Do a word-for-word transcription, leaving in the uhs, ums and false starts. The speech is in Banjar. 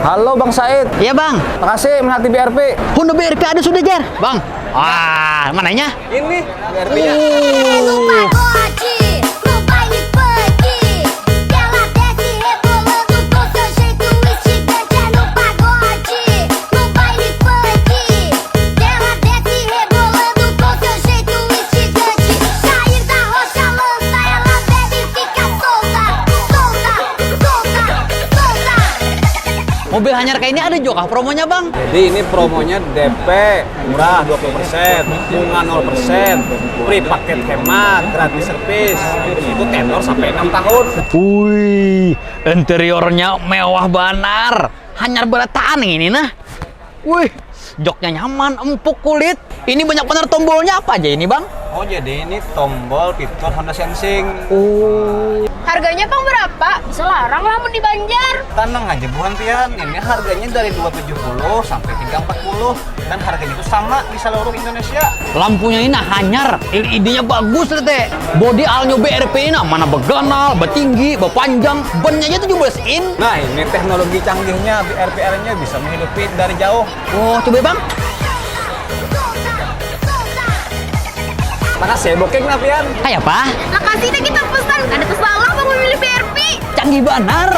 Halo Bang Said. Iya bang. Makasih menghati B R P. Honda B R P ada sudah jar. Bang. Wah, mananya? Ini B R P. Lupa goji, lupa ini pergi. Ela desce rebolando com seu jeito instigante. Lupa goji, lupa ini pergi. Ela desce rebolando com seu jeito instigante. Cair da rocha lança, ela bebe e fica solta, solta, solta, solta. Mobil hanyar kayak ini ada juga kah promonya bang? Jadi ini promonya D P murah dua puluh persen, bunga nol persen, free paket hemat, gratis servis, habis itu tenor sampai enam tahun. Wih, interiornya mewah banar. Hanyar berataan ini nah. Wih, joknya nyaman, empuk kulit. Ini banyak benar tombolnya apa aja ini bang? Oh jadi ini tombol fitur Honda Sensing. Oh. Harganya pang berapa? Bisa larang lah mun di Banjar. Tenang aja buhan pian, ini harganya dari dua tujuh puluh sampai tiga empat puluh dan harganya itu sama di seluruh Indonesia. Lampunya ini nah hanyar, L E D-nya bagus lah teh. Body alnyo B R P ini nah, mana beganal, betinggi, bepanjang, bannya aja tujuh belas in. Nah ini teknologi canggihnya B R P R-nya bisa menghidupi dari jauh. Oh, coba bang. Makasih ya bokeng nah pian. Kayak apa? Makasih deh kita pesan. Ada pesan lah mau memilih B R P. Canggih banar.